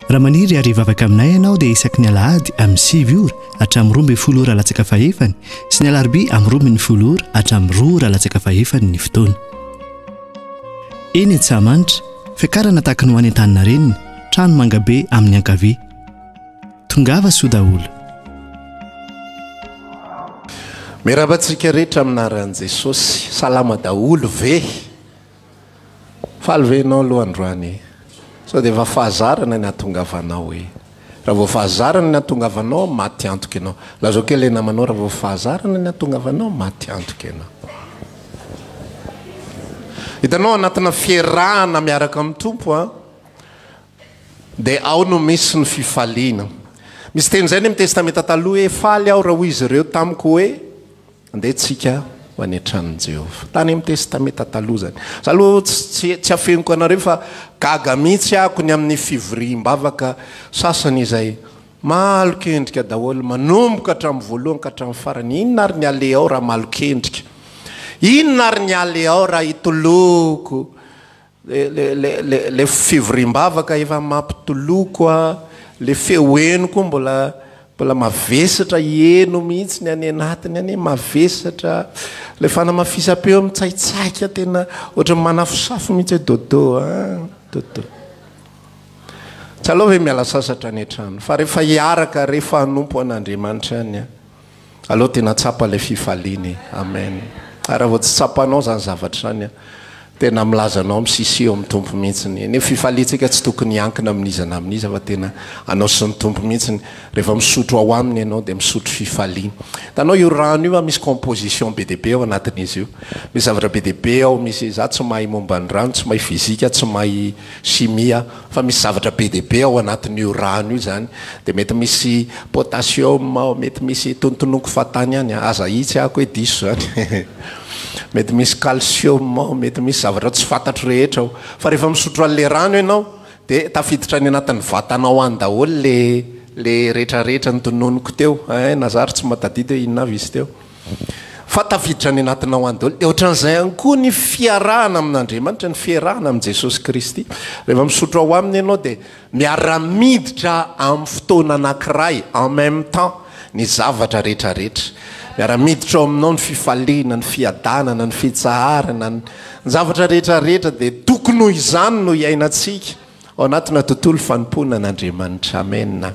Raha maniry ary hivavaka aminay ianao dia isaky ny alahady amin'ny 9 ora hatramin'ny 12 ora latsaka fahefany sy ny alarobia amin'ny 12 ora hatramin'ny 2 ora latsaka fahefany ny fotoana. Eny Antsahamanitra, fiakarana tahaka ny ho any Antaninarenina, trano mangabe amin'ny ankavia. Tongava soa daholo. Miarahaba antsika rehetra amin'ny anaran'i Jesosy. Salama daholo ve? Faly ve ianao aloha androany e? Sao dia efa fahazarana ny hahatongavanao e? Raha vao fahazarana ny hahatongavanao, maty antoka ianao. Lazao kely ilay namanao, raha vao fahazarana ny hahatongavanao, maty antoka ianao. Hitanao, anatina fiarahana miaraka amin'ny Tompo an, dia ao no misy ny fifaliana. Misy teny izay any amin'ny Testamenta Taloha hoe, faly aho raha hoy izy ireo tamiko hoe, Andeha tsika ho any an-tranon'i Jehovah. Tany amin'ny Testamenta Taloha izany. Za aloha tsy tsy afeniko anareo fa gaga mihitsy ahako ny amin'ny fivoriam-bavaka sasany izay malok'endrika daholo manomboka hatramin'ny voalohany ka hatramin'ny farany. Inona ary ny aleha ao raha malok'endrika? Inona ary ny aleha ao raha hitoloko? Le le le le le fivoriam-bavaka efa mampitoloko a, le feo heno koa mbola mbola mavesatra heno mihitsy ny any anatiny any, mavesatra, le fanamafisam-peo mitsaitsaika tena ohatran'ny manafosafo mihitsy hoe dodo a, dodo. Tsy aleo ve miala sasatra any an-trano fa rehefa hiaraka rehefa hanompo an'Andriamanitra any a. Aleo tena tsapa ilay fifaliana e. Amen. Ary raha vao tsy tsapanao izany zavatra izany an, tena milaza anao misisi eo amin'ny Tompo mihitsy. Ny fifaliantsika tsy tokony hiankina amin'iza na amin'iza fa tena anao sy ny Tompo mihitsy. Rehefa misotro ao aminy ianao dia misotro fifaliana. Hitanao io rano io an, misy composition be dia be ao anatin'izy io. Misy zavatra be dia be ao, misy, izaho tsy mahay momba ny rano, tsy mahay fizika, tsy mahay chimie aho. Fa misy zavatra be dia be ao anatin'io rano io izany. Dia mety misy potassium ao, mety misy, tonontononiko fahatany ihany an, aza ahitsy aho hoe diso izany. Mety misy calcium ao, mety misy zavatra tsy fantatro rehetra ao. Fa rehefa misotro an'ilay rano ianao, dia tafiditra any anatin'ny vatanao any daholo ilay ilay retraretra notononiko teo. Ein, na za ary tsy mahatadidy hoe inona avy izy teo. Fa tafiditra any anatinao any daholo. Dia ohatran'izay ihany koa ny fiarahana amin'Andriamanitra, ny fiarahana amin'i Jesosy Kristy. Rehefa misotro ao aminy ianao dia miara-miditra amin'ny fotoana anankiray, en même temps, ny zavatra rehetrarehetra. Miara-miditra ao aminao ny fifaliana, ny fiadanana, ny fitsaharana, ny zavatra rehetrarehetra dia tokony ho izany no iainantsika. Ao anatina tontolo fanompoana an'Andriamanitra. Amena.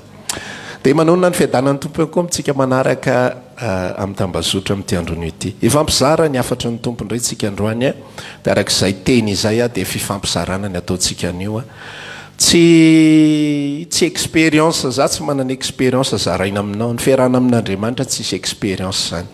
Dia manonona ny fiadanan'ny Tompo ihany koa amintsika manaraka amin'ny tambazotra amin'ity andronio ity. Hifampizara ny hafatry ny Tompo indray tsika androany a. Dia araka izay teny izay a dia fifampizarana ny ataontsika anio a. Tsy tsy expérience, za tsy manana expérience zaraina aminao. Ny fiarahana amin'Andriamanitra tsisy expérience izany.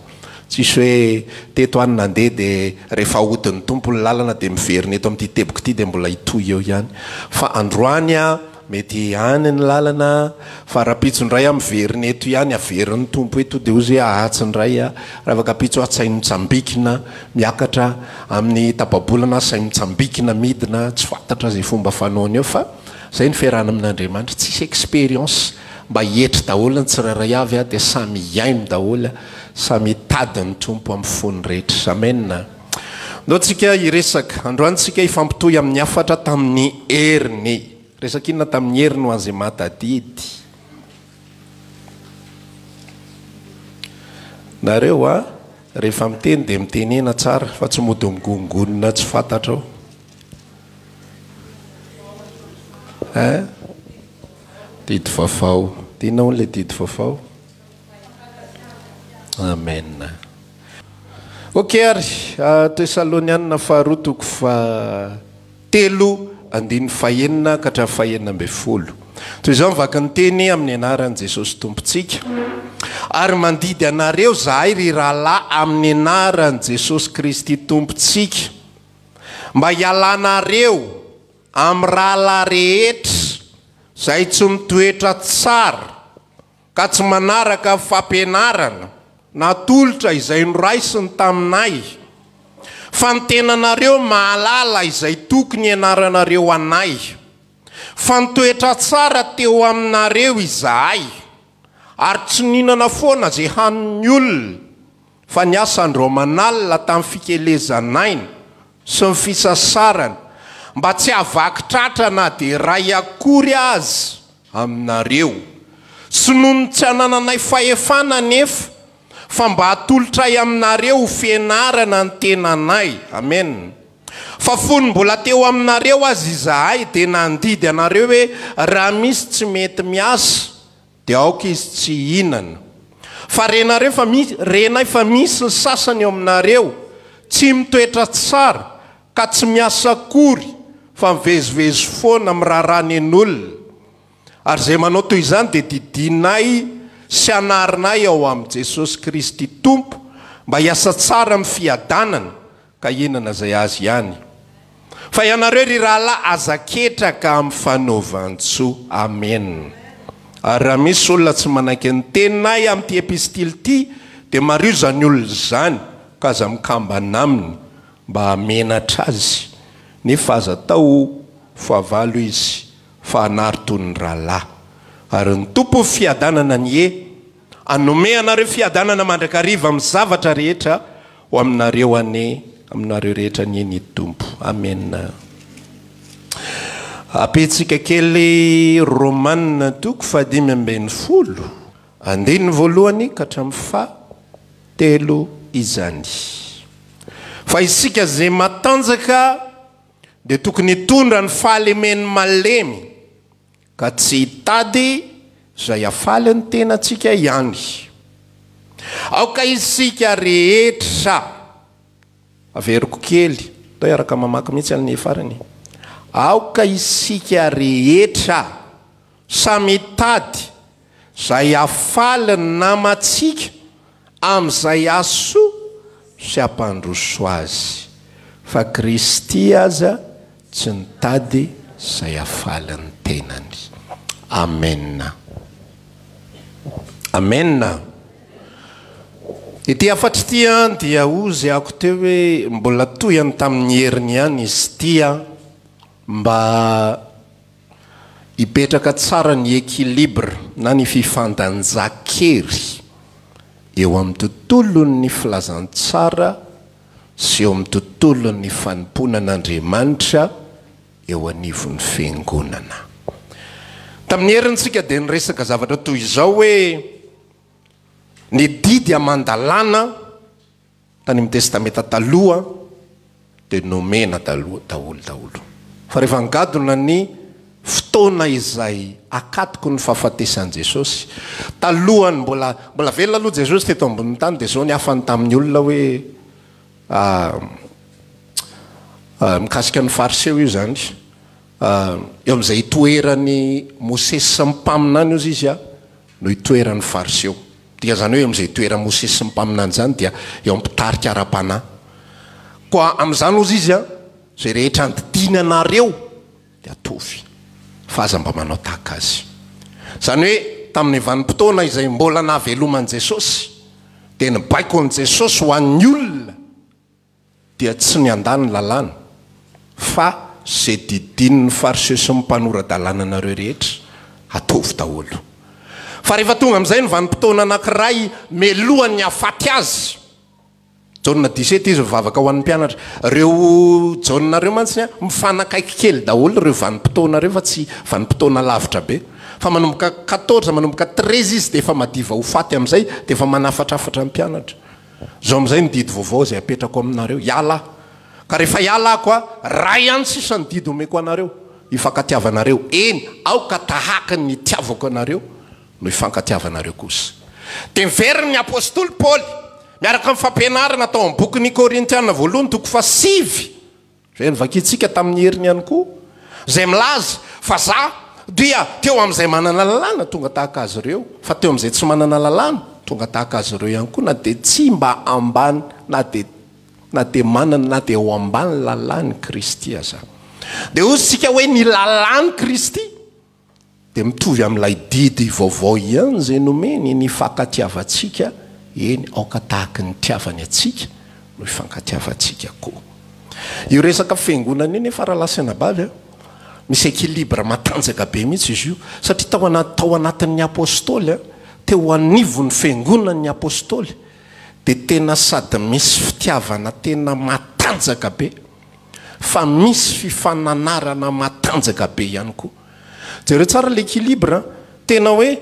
Tsisy hoe teto aho no nandeha dia rehefa ahodin'ny Tompo ny lalana dia miverina eto amin'ity teboka ity dia mbola hitohy eo ihany. Fa androany aho mety any ny lalana fa rahampitso indray aho miverina eto ihany, averin'ny Tompo eto dia hozy hoe atsy indray aho, rahavakapitso aho tsy hay mitsambikina miakatra, amin'ny tapa-bolana aho sahy mitsambikina midina, tsy fantatra izay fomba fanaony eo fa izay ny fiarahana amin'Andriamanitra, tsisy expérience. Mba hietry daholo ny tsirairay avy a dia samy hihaino daholo a, samy hitady ny Tompo amin'ny fony rehetra. Amen. Ndao tsika hiresaka. Androany tsika hifampitohy amin'ny hafatra tamin'ny heriny. Resaka inona tamin'ny heriny ho an'izay mahatadidy? Nareo a, rehefa miteny dia mitenena tsara fa tsy mody migongonona tsy fantatra ao. Hein? Didy vaovao. Dia inona hono ilay didy vaovao? Amen. Ok ary, Tesalonianina faharoa toko fahatelo andininy fahenina ka hatramin'ny fahenina ambin'ny folo. Toy izao ny vaky ny teny amin'ny anaran'i Jesosy Tompontsika. Ary mandidy anareo zahay ry rahalahy amin'ny anaran'i Jesosy Kristy Tompontsika, mba hialanareo Amin'ny rahalahy rehetra izay tsy mitoetra tsara ka tsy manaraka fampianarana natolotra izay noraisiny taminay, fa ny tenanareo mahalala izay tokony hianaranareo anay, fa nitoetra tsara teo aminareo izahay, ary tsy nihinana foana izay hanin'ny olona, Fa niasa andro aman'alina tamin'ny fikelezan'aina sy ny fisasarana, mba tsy hahavaky tratra na dia iray akory aza. aminareo. Tsy noho ny tsy anananay fahefana anefa, fa mba hatolotray aminareo ho fianarana ny tenanay. Amena. Fa fony mbola teo aminareo aza izahay, dia nandidy anareo hoe, Raha misy tsy mety miasa, dia aoka izy tsy hihinana. Fa renareo fa misy, renay fa misy ny sasany eo aminareo, tsy mitoetra tsara, ka tsy miasa akory, fa mivezivezy foana miraharaha nen'olona. Ary izay manao toy izany dia didianay sy anarinay ao amin'i Jesosy Kristy Tompo mba hiasa tsara amin'ny fiadanana ka hihinana izay azy ihany. Fa ianareo ry rahalahy aza ketraka amin'ny fanaovan-tsoa. Amena. Ary raha misy olona tsy manaiky ny teninay amin'ity epistily ity dia mariho izany olona izany ka aza mikambana aminy mba hahamenatra azy, nefa aza atao ho fahavalo izy. fa hanary toy ny rahalahy. Ary ny Tompo fiadanana anie hanome anareo fiadanana mandrakariva amin'ny zavatra rehetra ho aminareo anie, aminareo rehetra anie ny Tompo. Amena. Ampitsika kely Romana toko faha-15, andininy voalohany ka hatramin'ny fahatelo izany. Fa isika izay matanjaka dia tokony hitondra ny fahalemen'ny malemy ka tsy hitady izay hafaly ny tenantsika ihany. Aoka isika rehetra, averiko kely, atao hiaraka mamaky mihitsy amin'ny farany, aoka isika rehetra samy hitady Izay hahafaly ny namantsika amin'izay hahasoa sy hampandroso azy, fa Kristy aza tsy nitady izay hahafaly ny tenany. Amena. Amena. Ity hafatra ity an dia hozy ako teo hoe mbola tohiny tamin'ny heriny ihany izy ity an, mba Hipetraka tsara ny équilibre na ny fifandanjan-kery eo amin'ny tontolon'ny filazantsara sy eo amin'ny tontolon'ny fanompoana an'Andriamanitra eo anivon'ny fiangonana. Tamin'ny heriny isika dia niresaka zavatra toy izao hoe ny didy aman-dalàna Tany amin'ny Testamenta Taloha dia nomena daholo daholo. Fa rehefa nigadona ny fotoana izay akatoko ny fahafatesan'i Jesosy, talohan'ny mbola mbola velona aloha Jesosy teto ambonin'ny tany dia izao ny hafany tamin'ny olona hoe mikasika ny Fariseo io izany, eo amin'izay itoeran'i Mosesy sy ny mpaminany hozy izy no itoeran'ny Fariseo. Dikan'izany hoe eo amin'izay toeran'i Mosesy sy ny mpaminany izany dia eo amin'ny mpitarika ara-panahy. Koa amin'izany hozy izy, izay rehetra andidiany anareo dia ataovy, fa aza mba manao tahaka azy. Izany hoe tamin'ny vanim-potoana izay mbola nahaveloman'i Jesosy dia ny baikon'i Jesosy ho an'ny olona dia tsy ny handà ny lalàna, fa ze didin'ny fariseo sy ny mpanora-dalàna anareo rehetra, ataovy daholo. Fa rehefa tonga amin'izay ny vanim-potoana anankiray melohan'ny hahafaty azy, Jaona dix-sept izy mivavaka ho an'ny mpianatra, ireo Jaona ireo mantsy an, mifanakaiky kely daholo ireo vanim-potoana ireo fa tsy vanim-potoana lavitra be. Fa manomboka quatorze, manomboka treize izy dia efa madiva ho faty amin'izay, dia efa manafatrafatra ny mpianatra. Izao amin'izay ny didy vaovao izay apetrako aminareo, hiala aho. Ka rehefa hiala ako aho, ray ihany sisa ny didy omeko anareo, hifankatiavanareo, eny, aoka tahaka ny nitiavako anareo no hifankatiavanareo kosa. Dia miverina ny apostoly Paoly, miaraka amin'ny fampianarana tao amin'ny bokin'ny Korintiana voalohany toko fahasivy, Izay novakintsika tamin'ny heriny ihany koa, izay milaza fa za dia teo amin'izay manana lalàna tonga tahaka azy ireo, fa teo amin'izay tsy manana lalàna tonga tahaka azy ireo ihany koa na dia tsy mba ambany na dia na dia manana na dia eo ambany lalàn'i Kristy aza. Dia hoy isika hoe ny lalàn'i Kristy Dia mitovy amin'ilay didy vaovao ihany izay nomeny ny hifankatiavantsika, eny, aoka tahaky ny nitiavany antsika no hifankatiavantsika koa. Io resaka fiangonana io nefa rahalahy sy anabavy a, misy équilibre matanjaka be mihitsy izy io, satria tao anaty tao anatin'ny apostoly a, teo anivon'ny fiangonan'ny apostoly dia tena sady misy fitiavana tena matanjaka be, fa misy fifananarana matanjaka be ihany koa. Jereo tsara l'équilibre an! Tena hoe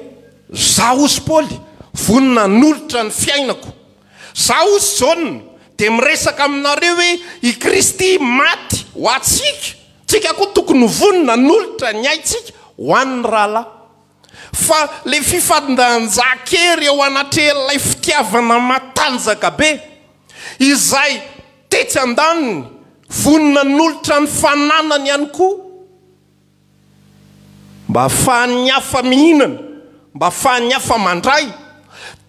zaho hozy Paoly vonona hanolotra ny fiainako. Zaho hozy Jaona dia miresaka aminareo hoe i Kristy maty ho antsika, tsika koa tokony ho vonona hanolotra ny aintsika ho an'ny rahalahy. Fa le fifandanjan-kery eo anatrehan'ilay fitiavana matanjaka be izay tetsy andaniny vonona hanolotra ny fananany ihany koa mba hahafahan'ny hafa mihinana, mba hahafahan'ny hafa mandray,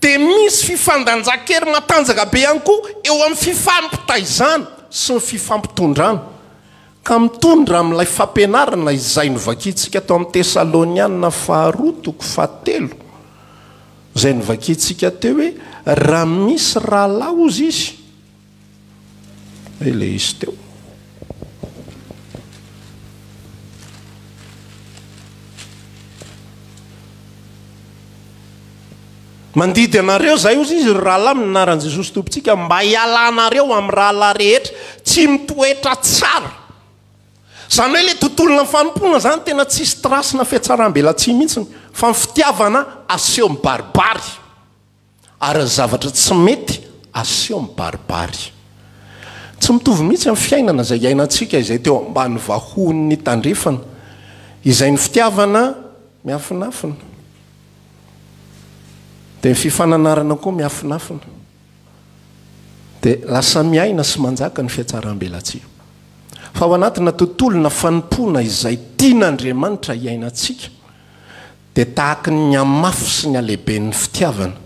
dia misy fifandanjan-kery matanjaka be ihany koa eo amin'ny fifampitaizana sy ny fifampitondrana. Ka mitondra amin'ilay fampianarana izay novakintsika tao amin'ny Tesaloniana faharoa toko fahatelo, izay novakintsika teo hoe raha misy rahalahy hozy izy, ilay izy teo. Mandidy anareo izahay, hozy izy, ry rahalahy, amin'ny anaran'i Jesosy Tompontsika, mba hialanareo amin'ny rahalahy rehetra tsy mitoetra tsara. Izany hoe ilay tontolon'ny fanompoana izany tena tsisy trace na fihatsaram-belatsihy mihitsy, fa ny fitiavana aseho mibaribary. Ary ny zavatra tsy mety aseho mibaribary. Tsy mitovy mihitsy amin'ny fiainana izay iainantsika izay teo ambany vahohon'ny tandrefana, izay ny fitiavana miafinafina. Dia ny fifananarana koa miafinafina. Dia lasa miaina sy manjaka ny fihatsaram-belatsihy. Fa ao anatina tontolona fanompoana izay tian'Andriamanitra hiainantsika, dia tahaky ny hamafy sy ny halehiben'ny fitiavana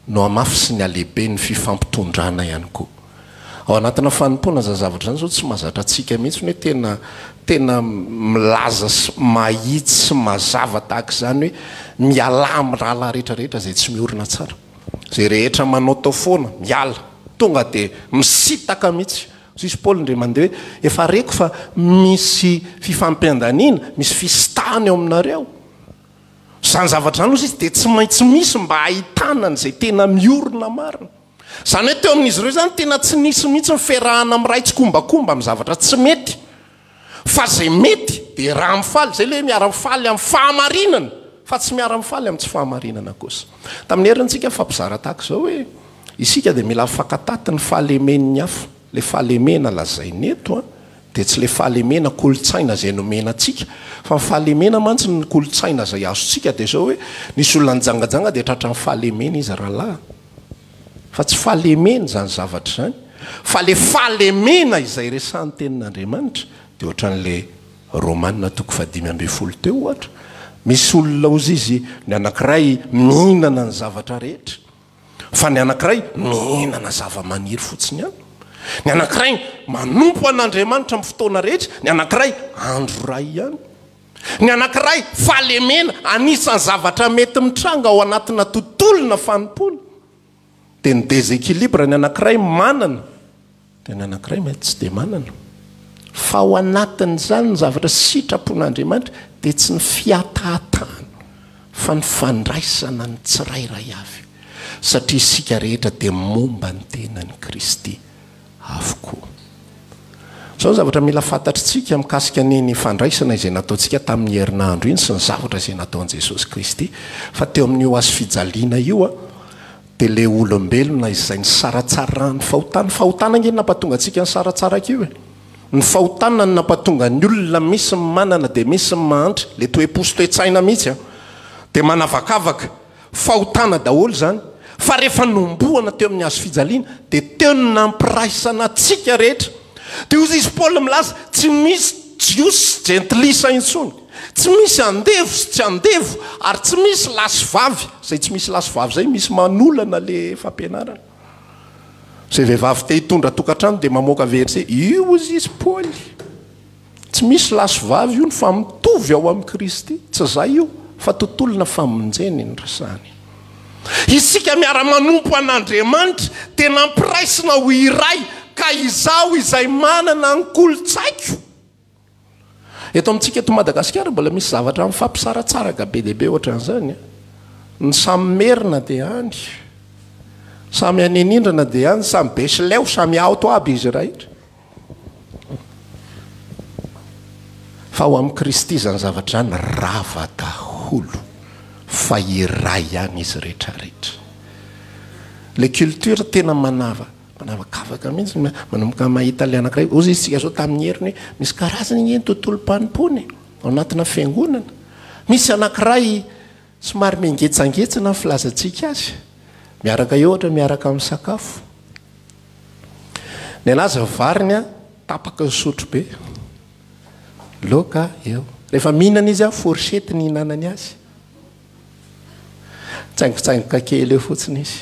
no hamafy sy ny halehiben'ny fifampitondrana ihany koa. Ao anatina fanompoana izany zavatra izany izao tsy mahazatra antsika mihitsy ny hoe tena tena milaza sy mahitsy sy mazava tahaka izany hoe mialà amin'ny rahalahy rehetra rehetra izay tsy miorina tsara. Izay rehetra manaotao foana, miala. Tonga dia misintaka mihitsy. Hoy izy Paoly indray mandeha hoe efa reko fa misy fifampiandaniana, misy fisintahana eo aminareo. Izany zavatra izany hoy izy dia tsy maintsy misy mba hahitana an'izay tena miorina marina. Izany hoe teo amin'izy ireo izany tena tsy nisy mihitsy ny fiarahana miray tsikombakomba amin'ny zavatra tsy mety. Fa izay mety dia raha mifaly, izay ilay hoe miara-mifaly amin'ny fahamarinana fa tsy miara-mifaly amin'ny tsy fahamarinana kosa. Tamin'ny herintsika nifampizara tahaka izao hoe isika dia mila mifankataty ny fahalemen'ny hafa. Ilay fahalemena lazaina eto an, dia tsy ilay fahalemena kolontsaina izay nomena antsika, fa ny fahalemena mantsy ny kolontsaina izay azontsika dia izao hoe nisy olona nijangajanga dia tratran'ny fahalemena izy rahalahy. Fa tsy fahalemena izany zavatra izany, fa ilay fahalemena izay resahan'ny tenin'Andriamanitra dia ohatran'ilay Romana toko fahadimy ambin'ny folo teo ohatra, misy olona hozy izy ny anankiray mihinana ny zavatra rehetra, fa ny anankiray mihinana zava-maniry fotsiny ihany. Ny anankiray manompo an'Andriamanitra amin'ny fotoana rehetra, ny anankiray andro iray ihany. Ny anankiray, fahalemena, anisan'ny zavatra mety mitranga ao anatina tontolona fanompoana, dia ny déséquilibre, ny anankiray manana, dia ny anankiray mety tsy dia manana. Fa ao anatin'izany ny zavatra sitrapon'Andriamanitra dia tsy ny fihatahatahana, fa ny fandraisana ny tsirairay avy, satria isika rehetra dia momba ny tenan'i Kristy. avokoa. Izao ny zavatra mila fantatritsika mikasika ny ny fandraisana izay nataontsika tamin'ny herinandro iny sy ny zavatra izay nataon'i Jesosy Kristy. Fa teo amin'io hazo fijaliana io dia ilay olombelona izay nisaratsarahan'ny fahotana. Ny fahotana ange no nampatonga antsika nisaratsaraka io e. Ny fahotana no nampatonga ny olona misy ny manana dia misy ny mahantra. Ilay toe-po sy toe-tsaina mihitsy dia manavakavaka. Fahotana daholo izany, fa rehefa nohomboana teo amin'ny hazo fijaliana dia teo no nampiraisana antsika rehetra. Dia hoy izy Paoly milaza, tsy misy Jiosy sy jentilisa intsony, tsy misy andevo sy tsy andevo, ary tsy misy lahy sy vavy. Izay tsy misy lahy sy vavy izay misy manolana le fampianarana. Izay vehivavy te hitondra tokantrano dia mamoaka verset, io hoy izy Paoly. Tsy misy lahy sy vavy hono fa mitovy ao amin'i Kristy. Tsy izay io fa tontolona famonjena iny resahana iny. Isika miara-manompo an'Andriamanitra dia nampiraisina ho iray ka izaho izay manana ny kolontsaiko. Eto amintsika eto Madagasikara mbola misy zavatra mifampisaratsaraka be dia be ohatran'izany. Ny samy merina dia any. Samy any anindrana dia any, samy besileo, samy aoto aby izy rehetra. Fa ao amin'i Kristy izany zavatra izany rava daholo fa iray ihany izy rehetra rehetra. Le culture tena manava manavakavaka mihitsy manomboka mahita le anankiray hozy izy tsika zao tamin'ny heriny hoe misy karazany ange ny tontolom-panompoana e ao anatina fiangonana. Misy anankiray somary mihangetsangetsana ny filazantsika azy. Miaraka eo ohatra miaraka amin'ny sakafo. Ny anazy ny variny a tapaka ny sotrobe. Laoka eo. Rehefa mihinana izy a fourchette ny hihinanany azy. Tsaingotsaingoka kely eo fotsiny izy.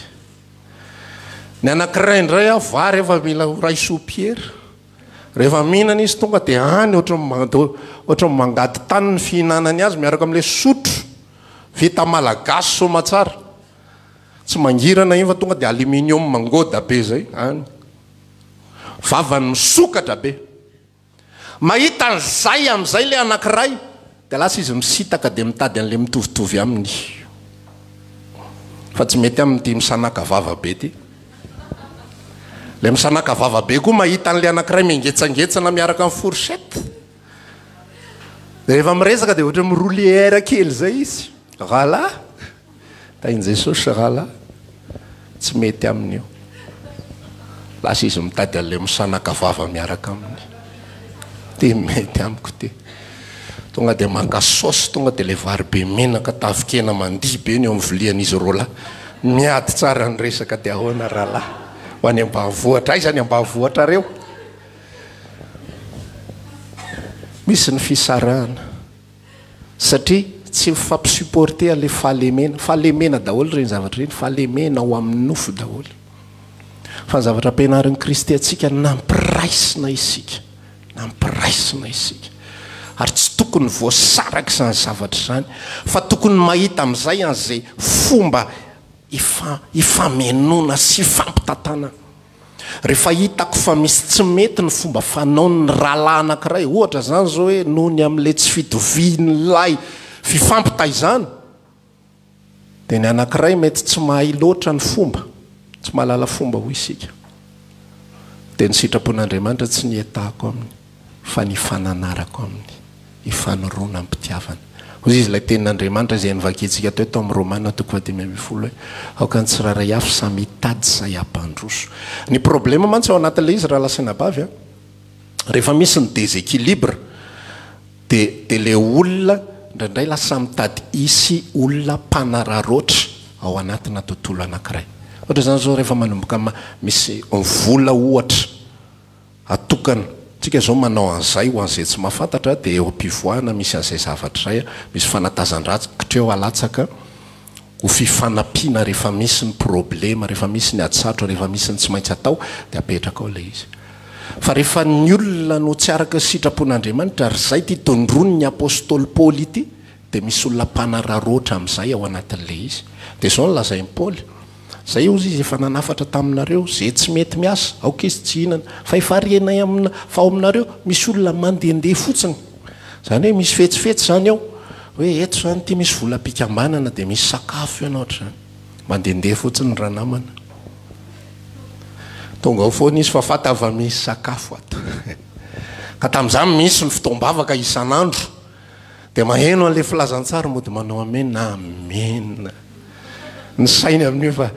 Ny anankiray indray a vary efa mila ho ray soupière. Rehefa mihinana izy tonga dia any ohatran'ny mangady tany ny fihinanany azy miaraka amin'ilay sotro vita malagasy soamatsara. Tsy mangirana iny fa tonga dia aluminium mangoda be zay any. Vavany misokatra be. Mahita an'izay amin'izay ilay anankiray dia lasa izy misintaka dia mitady an'ilay mitovitovy aminy. Fa tsy mety aminy ity misanaka vava be ity. Ilay misanaka vava be koa mahita an'ilay anankiray mingetsangetsana miaraka amin'ny fourchette. Dia rehefa miresaka dia ohatran'ny mi-rouler air kely izay izy. Rahalahy. Tahin'i Jesosy rahalahy, tsy mety aminy io. Lasa izy mitady an'ilay misanaka vava miaraka aminy. Ty mety amiko ty. Tonga dia maka saosy, tonga dia ilay vary be menaka, tavin-kena mandihy be ny eo amin'ny vilian'izy roalahy. Miady tsara ny resaka dia ahoana rahalahy? Ho any ambanivohitra, aiza ny ambanivohitrareo? Misy ny fisarahana. Satria tsy mifampi-supporter ilay fahalemena. Fahalemena daholo ireny zavatra ireny, fahalemena ao amin'ny nofo daholo. Fa ny zavatra ampianarin'i Kristy antsika, nampiraisina isika, nampiraisina isika. Ary tsy tokony voasaraka izany zavatra izany, fa tokony mahita amin'izay an'izay fomba ifamenoana sy ifampitantanana. Rehefa hitako fa misy tsy mety ny fomba fanaon'ny rahalahy anankiray, ohatra izany izao hoe noho ny amin'ilay tsy fitovian'ilay fifampitaizana, dia ny anankiray mety tsy mahay loatra ny fomba, tsy mahalala fomba hoy isika, dia ny sitrapon'Andriamanitra tsy ny hietahako aminy fa ny hifananarako aminy. Hifanoroana am-pitiavana. Hoy izy ilay tenin'Andriamanitra izay novakintsika teo tao amin'ny Romana toko fahadimy ambin'ny folo hoe, Aoka ny tsirairay avy samy hitady izay hampandroso. Ny problema mantsy ao anatin'ilay izy rahalahy sy anabavy a, rehefa misy ny déséquilibre dia dia ilay olona indraindray lasa mitady hisy olona mpanararaotra ao anatina tontolo anankiray. Ohatra izany izao rehefa manomboka misy vola ohatra. Atokana. Tsika zao manao an'izay ho an'izay tsy mahafantatra dia eo am-pivoahana misy an'izay zavatra izay, misy fanatazan-dratsy hatreo alatsaka ho fifanampiana rehefa misy ny problema, rehefa misy ny ady sarotra, rehefa misy ny tsy maintsy atao dia apetraka ao ilay izy. Fa rehefa ny olona no tsy araka ny sitrapon'Andriamanitra ary izay ity tondroin'ny apostoly Paoly ity dia misy olona mpanararaotra amin'izay ao anatin'ilay izy. Dia izao no lazain'i Paoly. Zay ozy izy efa nanafatra taminareo, ze tsy mety miasa, aoka izy tsy hihinana, fa efa renay amina fa ao aminareo misy olona mandehandeha fotsiny, zany hoe misy fetsifetsy zany ao, hoe eto zany ity misy volam-pikambanana dia misy sakafo eo na ohatr'izany, mandehandeha fotsiny ranamana, tonga ao foana izy fa fantany fa misy sakafo ato, ka tamin'izany misy ny fotoam-bavaka isan'andro, Dia maheno an'ilay filazantsara mody manao amena, amena. Ny sainy amin'io fa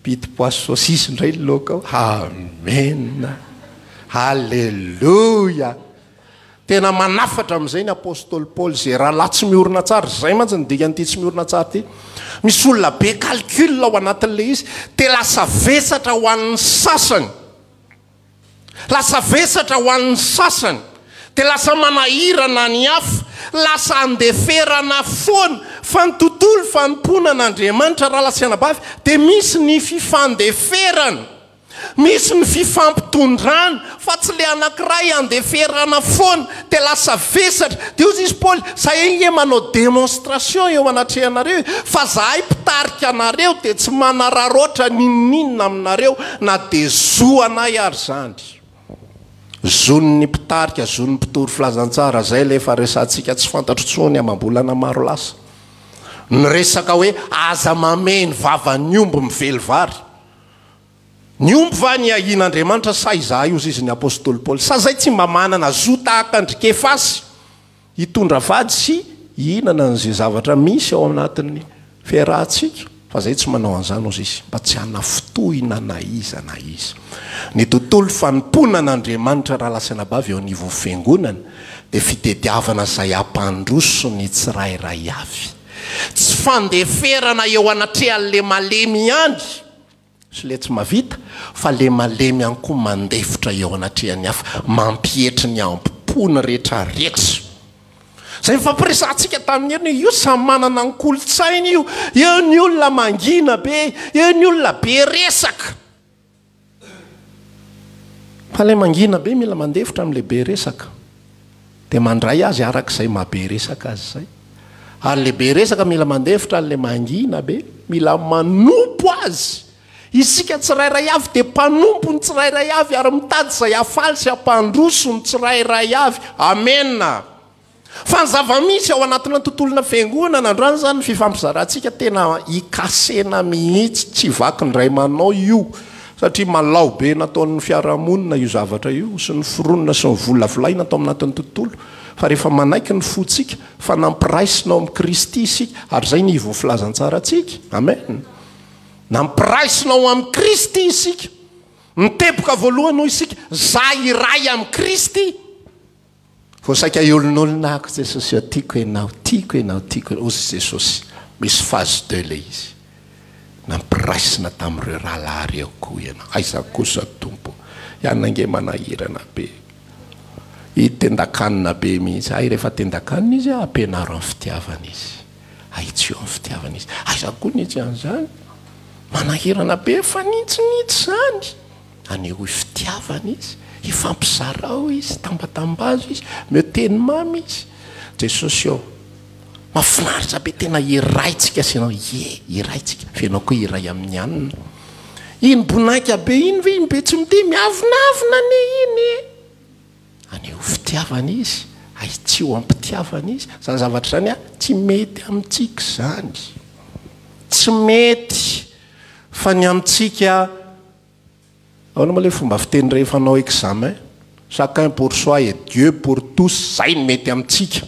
piti-poisy saucisse indray ny laoka ao. Amena. Haleloia. Tena manafatra amin'izay ny apostoly Paoly izay rahalahy tsy miorina tsara. Izay mantsy ny dikan'ity tsy miorina tsara ity. Misy olona be calcul ao anatin'ilay izy, dia lasa vesatra ho an'ny sasany. Lasa vesatra ho an'ny sasany, dia lasa manahirana ny hafa, lasa andeferana foana. Fa ny tontolo fanompoana an'Andriamanitra, rahalahy sy anabavy, dia misy ny fifandeferana, misy ny fifampitondrana, fa tsy ilay anankiray andeferana foana, dia lasa vesatra. Dia hoy izy Paoly, Zahay ange manao démonstration eo anatrehanareo e, fa zahay mpitarika anareo dia tsy manararaotra n'inon'inona aminareo, Na dia zo anay ary izany. Zon'ny mpitarika, zon'ny mpitory filazantsara, izay ilay efa resahantsika tsy fantatro intsony amam-bolana maro lasa. Ny resaka hoe aza mamehy ny vavan'ny omby mively vary. Ny omby va ny ahian'Andriamanitra sa izahay hozy izy ny apostoly Paoly? Sa izay tsy mba manana zo tahaka an-dry Kefasy? Hitondra vady sy hihinana an'izay zavatra misy ao anatin'ny fiarahantsika, fa zay tsy manao an'izany hozy izy, mba tsy hanafintohina na iza na iza. Ny tontolo fanompoana an'Andriamanitra rahalahy sy anabavy eo anivon'ny fiangonana dia fitediavana izay hampandroso ny tsirairay avy. Tsy fandeferana eo anatrehan'le malemy ihany. Sy le tsy mavita fa le malemy ihany koa mandefitra eo anatrehan'ny hafa, mampietry ny ambo-pony retraretra. Zay nifampiresahantsika tamin'ny heriny hoe io samy manana ny kolontsainy io, eo ny olona mangina be, eo ny olona be resaka. Fa le mangina be mila mandefitra amin'le be resaka. Dia mandray azy araka izay maha be resaka azy izay. Ary le be resaka mila mandefitra an'le mangina be, mila manompo azy. Isika tsirairay avy dia mpanompo ny tsirairay avy ary mitady izay hahafaly sy hampandroso ny tsirairay avy. Amena. Fa ny zava-misy ao anatina tontolona fiangonana androany izany ny fifampizarantsika tena ikasena mihitsy, tsy vaky indray manao io satria malao be nataon'ny fiarahamonina io zavatra io sy ny foronina sy ny volavolaina tao anatin'ny tontolo fa rehefa manaiky ny fontsika fa nampiraisina ao amin'i Kristy isika ary izay ny ivon'ny filazantsarantsika, amen, nampiraisina ao amin'i Kristy isika, ny teboka voalohany hoy isika, za iray amin'i Kristy. Vao saika hiolonolona ako Jesosy ô tiako ianao, tiako ianao, tiako ianao, hozy Jesosy, misy phase deux le izy, nampiraisina tamin'ireo rahalahy ireo koa ianao, aiza kosa Tompo ô, ianona ange manahirana be, i tendakanina be mihitsy, hay rehefa tendakanina izy ampianaro amin'ny fitiavana izy, ahitsio amin'ny fitiavana izy, aiza koa ny hitsy an'izany, manahirana be mifanitsinitsy izany. Anehoy fitiavana izy, ifampizarao izy, tambatambazo izy, omeo teny mamy izy. Jesosy ô, mahafinaritra be tena iray tsika sy ianao, ie, iray tsika, fa ianao koa iray amin'ny anona. Iny bonaika be iny ve, iny be tsy miteny, miavonavona anie iny e. Anehoy fitiavana izy, ahitsio am-pitiavana izy. Izany zavatra izany a, tsy mety amintsika izany. Tsy mety fa ny amintsika Ahoana moa ilay fomba fiteny rehefa hanao examen? Chacun pour soi et Dieu pour tous, zay no mety amintsika.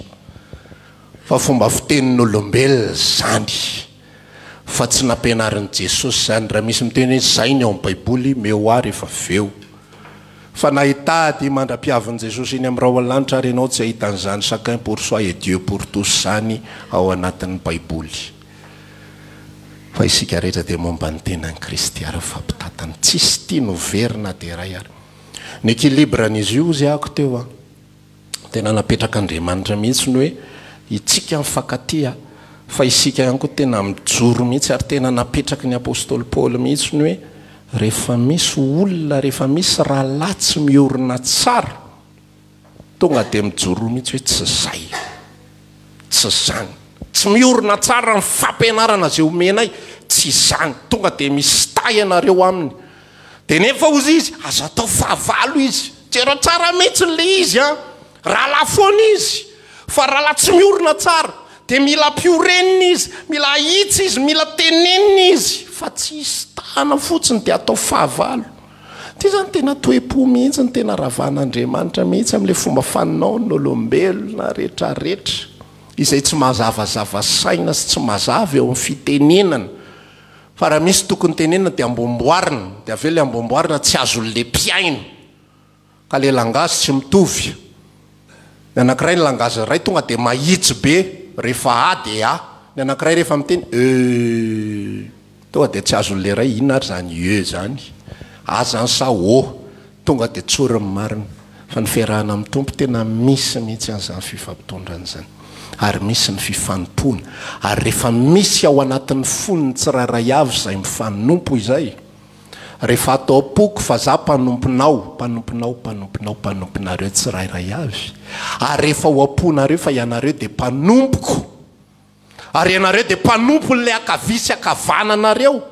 Fa fomba fitenin'olombelona izany. Fa tsy nampianarin'i Jesosy izany. Raha misy miteny hoe zay ny ao amin'ny baiboly, meo ahy rehefa avy eo. Fa na hitady mandra-piavin'i Jesosy eny amin'ny rahona lanitra ary ianao tsy hahita an'izany chacun pour soi et Dieu pour tous izany ao anatin'ny baiboly. Fa isika rehetra dia momba ny tenan'i Kristy ary mifampitantana. Tsisy tiany ho very na dia iray ary. Ny équilibre an'izy io hozy ako teo an, tena napetrak'Andriamanitra mihitsy ny hoe itsika mifankatia fa isika ihany koa tena mijoro mihitsy ary tena napetraky ny apostoly Paoly mihitsy ny hoe rehefa misy olona, rehefa misy rahalahy tsy miorina tsara, Tonga dia mijoroa mihitsy hoe tsy zay, tsy zany, tsy miorina tsara ny fampianarana izay omenay, tsy izany, tonga dia misitaha ianareo aminy. Dia nefa hozy izy, aza atao fahavalo izy, jereo tsara mihitsy ilay izy an, rahalahy foana izy, fa rahalahy tsy miorina tsara, dia mila ampiorenina izy, mila ahitsy izy, mila tenenina izy, fa tsy hisitahana fotsiny dia atao fahavalo. Ity zany tena toe-po mihitsy no tena ravan'Andriamanitra mihitsy amin'ilay fomba fanaony ny olombelona retraretra izay tsy mazavazava saina sy tsy mazava eo amin'ny fitenenana fa raha misy tokony tenenina dia amboamboarina dia avy eo ilay amboamboarina tsy azon'ilay mpihaino ka ilay langage tsy mitovy. Ny anankiray ny langage iray tonga dia mahitsy be rehefa A dia A. Ny anankiray rehefa miteny euh tonga dia tsy azon'ilay iray inona ary izany euh izany. A izany sa O. Tonga dia tsoriny marina. Fa ny fiarahana amin'ny Tompo tena misy mihitsy an'izany fifampitondrana izany. Ary misy ny fifanompoana. Ary rehefa misy ao anatin'ny fon'ny tsirairay avy izay mifanompo izay, Rehefa ato am-poko fa za mpanomponao, mpanomponao, mpanomponao, mpanomponareo tsirairay avy, ary rehefa ao am-ponareo fa ianareo dia mpanompoko, ary ianareo dia mpanompon'ilay ankavia sy ankavananareo,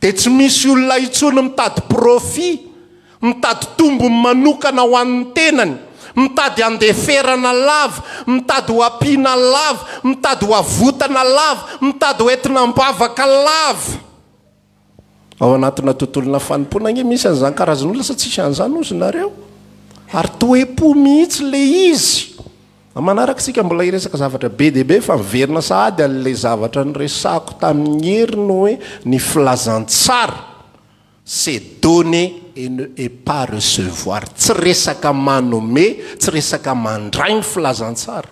dia tsy misy olona intsony mitady profit, mitady tombony manokana ho an'ny tenany, mitady handeferana lava, mitady ho ampiana lava, mitady ho avotana lava, mitady ho entina am-bavaka lava. Ao anatina tontolona fanompoana ange misy an'izany karazan'olona sa tsisy an'izany ozy nareo? Ary toe-po mihitsy le izy. Amin'ny manaraka isika mbola hiresaka zavatra be dia be fa miverina sahady an'ilay zavatra niresahako tamin'ny heriny hoe ny filazantsara c'est donner et ne et pas recevoir. Tsy resaka manome, tsy resaka mandray ny filazantsara.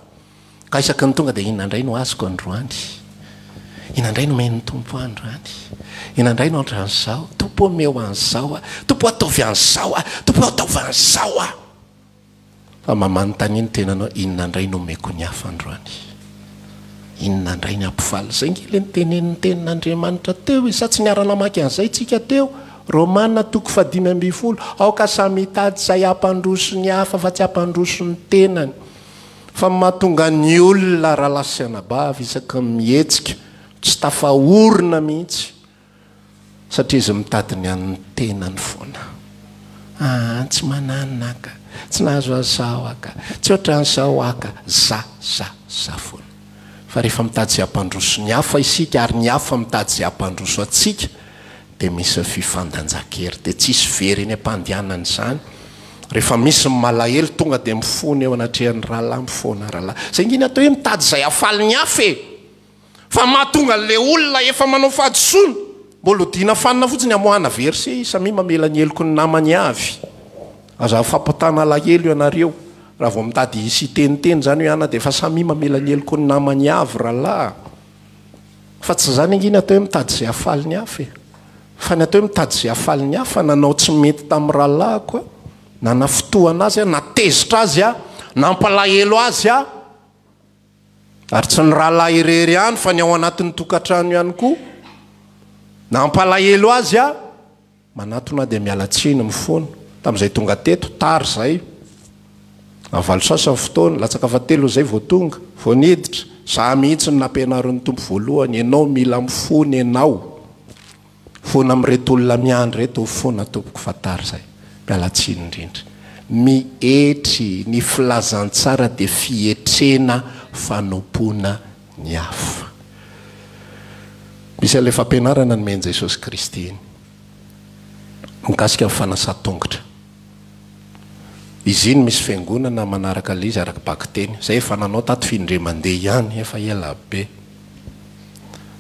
Ka isaky ny tonga dia inona indray no azoko androany? Inona indray no omen'ny Tompo ahy androany? Inona indray no ohatran'izao? Tompo omeo an'izao aho. Tompo ataovy an'izao aho. Tompo ataovy an'izao aho. Fa mba manontania ny tenanao, inona indray no omeko ny hafa androany? Inona indray ny hampifaly? Izay ange ilay notenenin'ny tenin'Andriamanitra teo e! Sa tsy niara-namaky an'izay tsika teo? Romana toko fahadimy ambin'ny folo, Aoka samy hitady izay hampandroso ny hafa fa tsy hampandroso ny tenany. Fa ny mahatonga ny olona rahalahy sy anabavy isaky ny mihetsika, tsy tafaorina mihitsy. Satria izy mitady ny an'ny tenany foana. Aa tsy mananona aho ka, tsy nahazo an'izao aho ka, tsy ohatran'izao aho ka, za, za, za foana. Fa rehefa mitady izay hampandroso ny hafa isika ary ny hafa mitady izay hampandroso antsika dia misy ny fifandanjan-kery, dia tsisy very eny am-pandehanana izany. Rehefa misy ny malahelo tonga dia mifona eo anatrehan'ny rahalahy, mifona rahalahy. Izay ange ny atao hoe mitady izay hahafaly ny hafa e! Fa mahatonga an'ilay olona efa manao fahadisoana, mbola odiana fanina fotsiny hamoahana verset, samia mamela ny heloky ny namany avy. Aza fampitana alahelo ianareo, raha vao mitady hisy hiteniteny izany hoe ana dia efa samia mamela ny heloky ny namany avy rahalahy a! Fa tsy izany ange ny atao hoe mitady izay hahafaly ny hafa e! Fa ny atao hoe mitady izay hahafaly ny hafa, nanao tsy mety tamin'ny rahalahiko aho, nanafintohana azy aho, natezitra azy aho, nampalahelo azy aho, Ary tsy ny rahalahy irery ihany fa ny ao anatin'ny tokantrano ihany koa. Nampalahelo azy aho, manatona aho dia miala tsiny, mifona. Tamin'izay tonga teto, tara izay. Amin'ny valo sasany fotoana, latsaka fahatelo izay vao tonga, vao niditra. Izaho mihitsy no nampianarin'ny Tompo voalohany, ianao mila mifona ianao. Fona amin'ireto olona miandry ireto fona tompoko fa tara izay. Miala tsiny indrindra. Mietry, ny filazantsara dia fietrena fanompoana ny hafa. Misy an'ilay fampianarana nomen'i Jesosy Kristy iny mikasika ny fanasan-tongotra. Izy iny misy fiangonana manaraka ilay izy araka bakiteny. Izay efa nanao tato f'indray mandeha ihany efa ela be.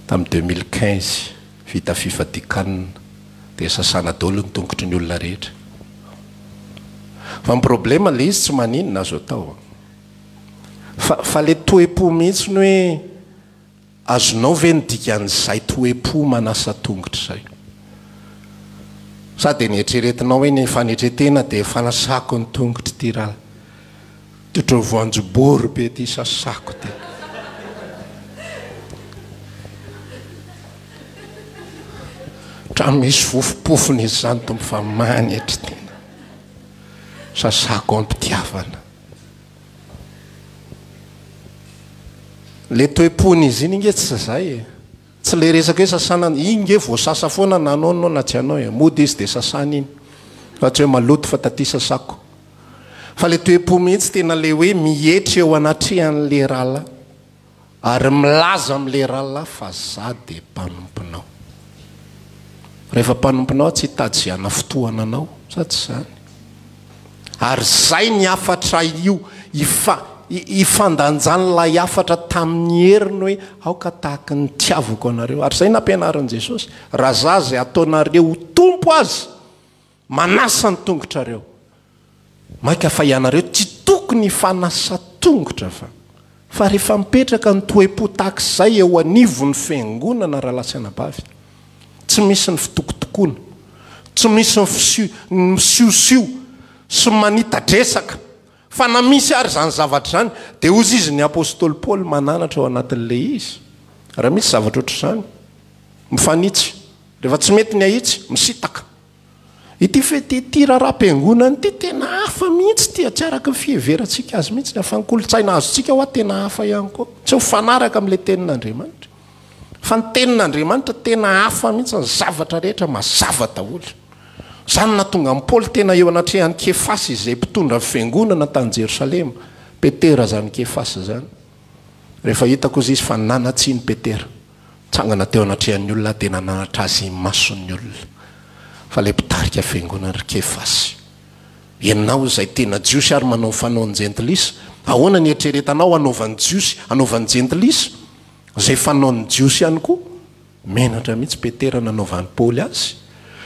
Tamin'ny 2015 vita fifadikanina dia sasana daholo ny tongotry ny olona rehetra. Fa ny problema le izy tsy maninona azo atao an. Fa fa le toe-po mihitsy ny hoe azonao ve ny dikan'izay toe-po manasa tongotra izay? Sa dia neritreretinao hoe ny fanetretena dia fanasako ny tongotr'ity ra Totro voanjobory be ty sasako ty. Otrany misy fofompofony izy zany tompo fa manetry tena. Sasako am-pitiavana. Le toe-pony izy iny nge tsy zay e. Tsy le resaka hoe sasana, iny nge voasasa foana na anao anao na tsy anao e. Mody izy de sasana iny. Fa tsy hoe maloto fa taty sasako. Fa le toe-po mihitsy tena le hoe mietry eo anatrehan'le rahalahy ary milaza am'le rahalahy fa za de mpanomponao. Rehefa mpanomponao aho tsy hitady ze hanafotohana anao, sa tsy zany? Ary zay ny hafatra io ifa ifandanjan'ilay hafatra tamin'ny heriny hoe aoka tahaka ny nitiavako anareo. Ary zay nampianarin'i Jesosy, raha za zay ataonareo ho Tompo aza, Manasa ny tongotrareo. Mainka fa ianareo tsy tokony hifanasa tongotra fa. Fa rehefa mipetraka ny toe-po tahaka izay eo anivon'ny fiangonana rahalahy sy anabavy, tsy misy ny fitokotokoana, tsy misy ny fisio, ny misiosio sy manita-dresaka. Fa na misy ary izany zavatra izany, dia hozy izy ny apostoly Paoly mananatra ao anatin'ilay izy, raha misy zavatra ohatr'izany, mifanitsy. Rehefa tsy mety ny ahitsy, misintaka. Ity fety ity raharaham-piangonana ity tena hafa mihitsy ity, tsy araka ny fiheverantsika azy mihitsy. Fa ny kolontsaina azontsika hoa tena hafa ihany koa. Tsy mifanaraka amin'ilay tenin'Andriamanitra. Fa ny tenin'Andriamanitra tena hafa mihitsy, ny zavatra rehetra mazava daholo. Izany no nahatonga an'i Paoly tena eo anatrehan'i Kefasy izay mpitondra ny fiangonana tany Jerosalema. Petera izany Kefasy izany. Rehefa hitako hozy izy fa nanan-tsiny Petera. Nitsangana teo anatrehan'ny olona aho dia nananatra azy imason'ny olona fa ilay mpitarika fiangonana ry Kefasy, ianao izay tena Jiosy ary manao ny fanaon'ny Jentilisa, Ahoana ny eritreretanao hanaovan'ny Jiosy, hanaovan'ny Jentilisa, izay fanaon'ny Jiosy ihany koa? Menatra mihitsy Petera nanaovan'i Paoly azy,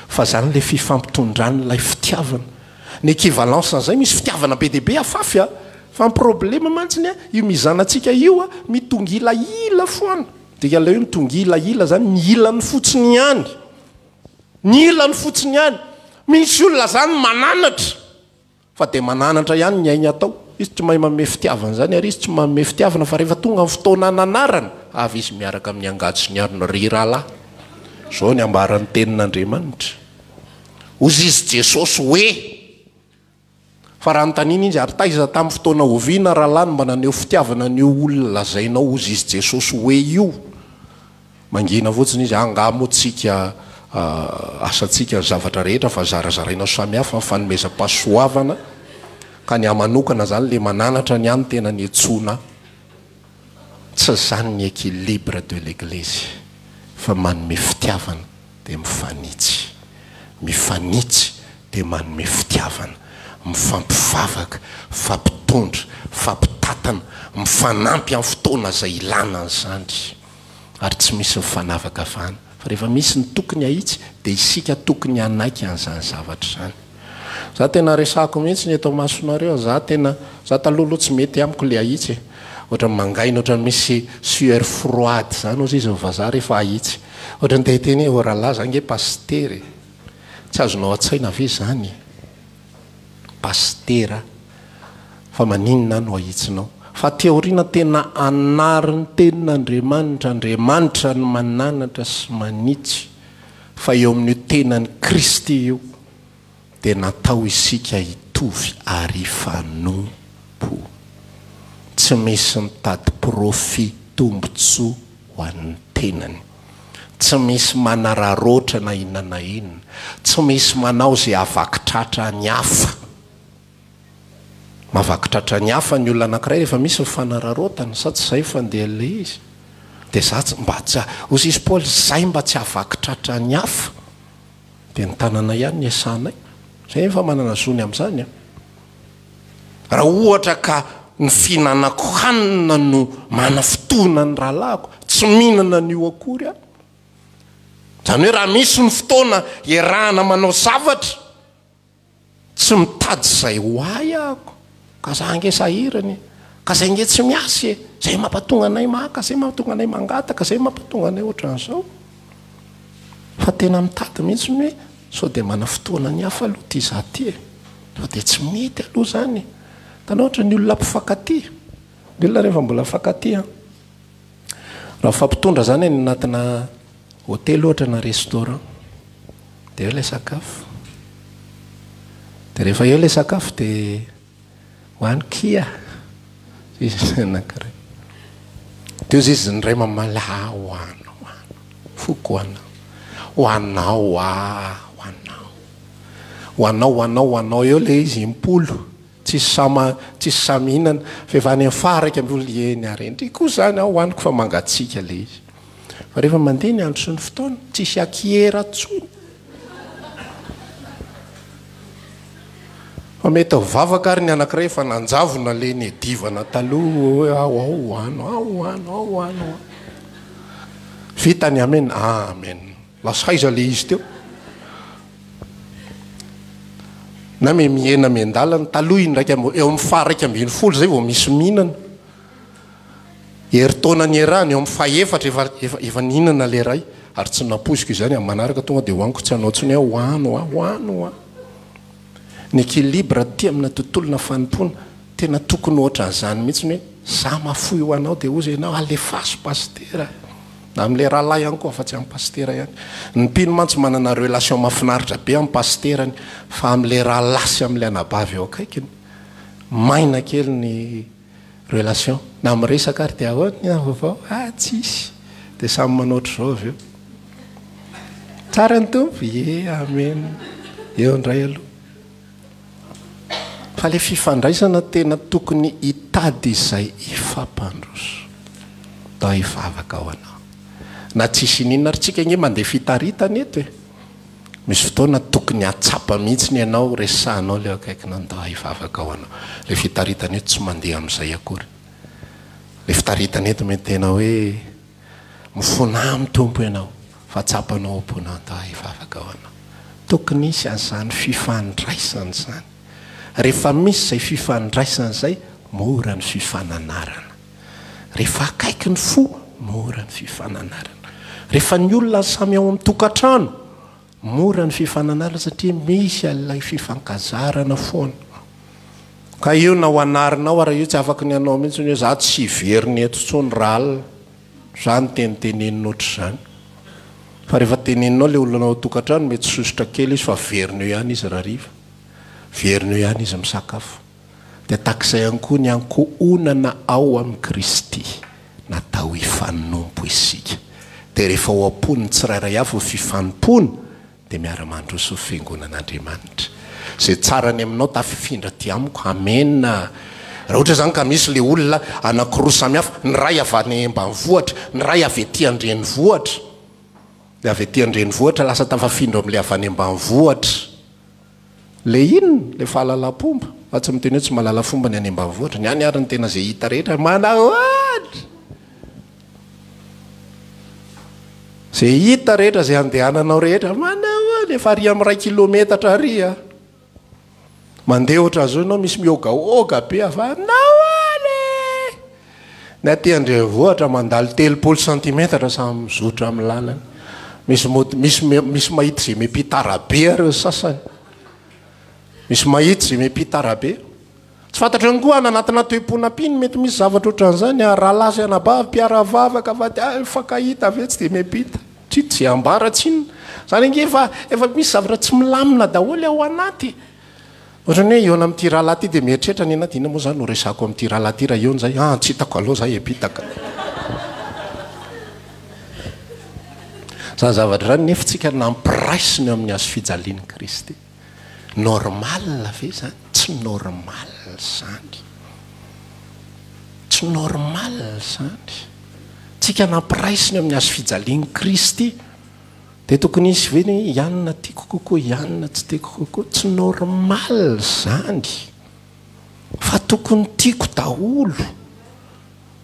fa izany ilay fifampitondran'ilay fitiavana. Ny equivalence an'izay, misy fitiavana be dia be afafy a! Fa ny problema mantsiny a, io mizana-tsika io a, mitongilahila foana. Dikan'ilay hoe mitongilahila izany, ny ilany fotsiny ihany. Ny ilany fotsiny ihany. Misy olona izany mananatra. Fa dia mananatra ihany ny ainy atao. Izy tsy mahay manome fitiavana izany ary izy tsy manome fitiavana fa rehefa tonga ny fotoana hananarana, avy izy miaraka amin'ny angady sy ny arina. Ry rahalahy, izao ny ambaran'ny tenin'Andriamanitra. Hozy izy Jesosy hoe, Fa raha anontaniana izy, ary taiza tamin'ny fotoana oviana rahalahy no mba naneho fitiavana an'io olona lazainao hozy izy Jesosy hoe io? Mangina fotsiny izy, angaha moa tsika asantsika ny zavatra rehetra fa zarazaraina ho samy hafa ny fanomezam-pahasoavana ka ny ahy manokana zany le mananatra ny ahy no tena niantsoana ahy. Tsy zany ny equilibre de l'eglise fa manome fitiavana dia mifanitsy, mifanitsy dia manome fitiavana, mifampivavaka, mifampitondra, mifampitantana, mifanampy amin'ny fotoana izay ilana an'izany. Ary tsy misy ny fanavakavahana fa rehefa misy ny tokony hahitsy dia isika tokony hanaiky an'izany zavatra izany. Za tena resahako mihitsy ny eto amasonareo, za tena, za taloha aloha tsy mety amiko le ahitsy e, ohatran'ny mangaina ohatran'ny misy sueur froide zany ozy izy ny vazaha rehefa ahitsy, ohatran'ny te hiteny hoe ô rahalahy za nge pasitera e, tsy azonao an-tsaina ve zany e? Pasitera fa maninona aho no ahitsinao? Fa aty aoriana tena anarin'ny tenin'Andriamanitra, Andriamanitra no mananatra sy manitsy fa eo amin'io tenan'i Kristy io dia natao isika hitovy ary hifanompo. Tsy misy mitady profit, tombotsoa ho an'ny tenany. Tsy misy manararaotra na inona na inona. Tsy misy manao izay havaky tratra ny hafa. Mahavaky tratra ny hafa ny olona anankiray rehefa misy ny fanararaotana, sa tsy izay fandehan'ilay izy? Dia za tsy mba tsy, hoy izy Paoly, zay mba tsy havaky tratra ny hafa, dia ny tanana ihany ny iasanay. Zay efa manana zo ny amin'izany an. Raha ohatra ka ny fihinanako hanina no manafotohina ny rahalahiko, tsy mihinana an'io akory aho. Izany hoe raha misy ny fotoana iarahana manao zavatra, tsy mitady izay ho ahy ahako, ka za ange sahirana e, ka zay ange tsy miasa e, zay mampatonga anay maka, zay mahatonga anay mangataka, zay mampatonga anay ohatran'izao. Fa tena mitady mihitsy ny hoe sao dia manafotoana ny hafa aloha ity za ity e. Fa dia tsy mety aloha izany e. Hitanao ohatra ny olona mpifankatia, ny olona rehefa mbola mifankatia an, raha mifampitondra izany any anatina hotely ohatra na restaurant, dia eo ilay sakafo, dia rehefa eo ilay sakafo dia hoano kia, hoy izy ny anankiray. Dia hoy izy ny iray mamaly, ah hoano, hoano, foko hoanao, hoanao ah, hoanao. Ho anao, ho anao, ho anao eo ilay izy impolo, tsisy samy tsisy samy mihinana, fa efa any amin'ny faha 11, eny ary ndry koa izany aho hohaniko fa mangatsiaka ilay izy. Fa rehefa mandeha ny andro sy ny fotoana, tsisy akiera intsony. Fa mety mivavaka ary ny anankiray efa nanjavona ilay niadivana taloha hoe ao ao hohano, ao hohano, ao hohano. Vita ny amen, amen. Lasa aiza le izy teo? Na me mihena miandalana, taloha indraika amby, eo amin'ny faha 11 zay vao misy mihinana. Herintaona niarahana, eo amin'ny faha efatra efa, efa, efa nihinana le ray. Ary tsy nampoiziko izany, amin'ny manaraka tonga dia hohaniko tsy hanao intsony aho, hohano aho, hohano aho. Ny équilibre aty amina tontolona fanompoana, tena tokony ohatran'izany mihitsy ny hoe, za mahafoy ho anao dia hozy ianao, alefaso pasitera. Na amin'ilay rahalahy ihany koa fa tsy amin'ny pasitera ihany. Ny mpino mantsy manana relation mahafinaritra be amin'ny pasiterany fa amin'ilay rahalahy sy amin'ilay anabavy eo akaikiny, maina kely ny relation. Na miresaka ary dia ahoana ny vaovao? Ah tsisy. Dia samy manao ohatr'izao avy eo. Tsara ny Tompo? Ie, amen. Eo indray aloha. Fa ilay fifandraisana tena tokony hitady izay hifampandroso. Ndao hivavaka ho anao. Na tsisy ininona ary tsika ange mandeha fitaritana eto e. Misy fotoana tokony hahatsapa mihitsy ianao resahanao ilay eo akaikinao, ndao hivavaka ho anao. Ilay fitaritana eto tsy mandeha amin'izay akory. Ilay fitaritana eto mety tena hoe mifona amin'ny Tompo ianao fa tsapanao ao am-ponao ndao hivavaka ho anao. Tokony hisy an'izany fifandraisana izany. Rehefa misy izay fifandraisana izay, mora ny fifananarana. Rehefa akaiky ny fo, mora ny fifananarana. Rehefa ny olona samy ao amin'ny tokantrano, mora ny fifananarana satria misy an'ilay fifankazarana foana. Ka io na ho anarinao ara io tsy afaky ny hanao mihitsy hoe za tsy hiverina eto intsony rahalina. Za no tenitenenina ohatr'izany. Fa rehefa teneninao ilay olona ao an-tokantrano mety sosotra kely izy fa verina eo ihany izy rahariva. Verina eo ihany izy misakafo. Dia tahak'izay ihany koa ny ankohonana ao amin'i Kristy. Natao hifanompo isika. Dia rehefa ao am-pon'ny tsirairay avy ny fifanompoana, dia miara-mandroso ny Fiangonan'Andriamanitra. Izay tsara ny aminao tafifindra aty amiko. Amena. Raha ohatra izany ka misy ilay olona anankiroa samy hafa, ny iray avy any ambanivohitra, ny iray avy aty an-drenivohitra. Ilay avy aty an-drenivohitra lasa tafafindra ao amin'ilay avy any ambanivohitra. Le inona? Le fahalalam-pomba? Fa tsy miteny hoe tsy mahalala fomba ny any ambanivohitra. Ny any ary ny tena izay hita rehetra manahoana! Izay hita rehetra, izay andehananao rehetra manahoana! Efa ary amin'ny iray kilometatra ary a! Mandeha ohatran'izao ianao misy mihogahoga be avy any, nahoana e! Ny aty an-drenivohitra mandalo 30 centimetatra samy mizotra amin'ny lalana. Misy mody, misy misy mahita izay miampita arabe ary ny sasany. Misy mahita izay miampita arabe. Tsy fantatro ihany koa any anatina toe-po nampiany mety misy zavatra ohatran'izany, ah, rahalahy sy anabavy mpiara-vavaka fa dia mifankahita avy eo tsy dia miampita. Tsy tsy ambara tsinona. Izany ange efa efa misy zavatra tsy milamina daholo ao anaty. Ohatran'ny hoe hihaona amin'ity rahalahy ity dia mieritreritra ny anaty, inona moa izany no resahako amin'ity rahalahy ity raha hihaona izahay? Ah, tsy hitako aleo izahay hiampitaka. Izany zavatra izany nefa tsika nampiraisina eo amin'ny hazo fijalian'i Kristy. Normal ve izany? Tsy normal izany. Tsy normal izany. Tsika nampiraisina eo amin'ny hazo fijalian'i Kristy. Dia tokony hisy ve ny hoe ianona tiako kokoa, ianona tsy tiako kokoa? Tsy normal izany fa tokony tiako daholo.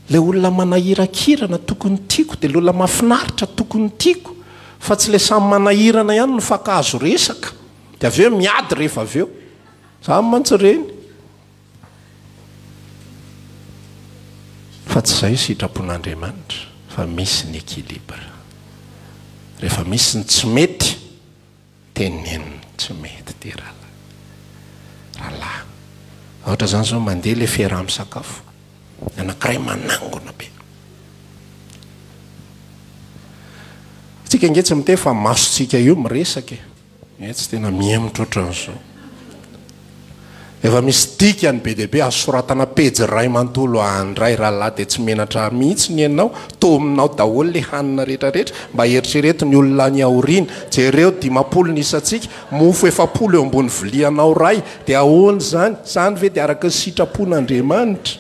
Ilay olona manahirakirana tokony tiako, dia ilay olona mahafinaritra tokony tiako, fa tsy ilay samy manahirana ihany no mifankahazo resaka, dia avy eo miady rehefa avy eo. Izany mantsy ireny. Fa tsy izay sitrapon'Andriamanitra fa misy ny équilibre. Rehefa misy ny tsy mety, teneno tsy mety ity rahalahy. Rahalahy, ohatra izany izao mandeha ilay fiaraha-misakafo, ny anankiray manangona be. Tsika ange tsy miteny fa masontsika io miresaka e. Eh tsy tena mihemotra ohatran'izao. Efa misy dikany be dia be azo soratana pejy iray manontolo andray rahalahy dia tsy menatra mihitsy ny ianao, tominao daholo le hanina rehetra rehetra, mba eritrereto ny olona any aoriana, jereo 50 ny isantsika, mofo 40 eo ambony vilianao ray, dia ahoana izany, izany ve dia araka ny sitrapon'Andriamanitra?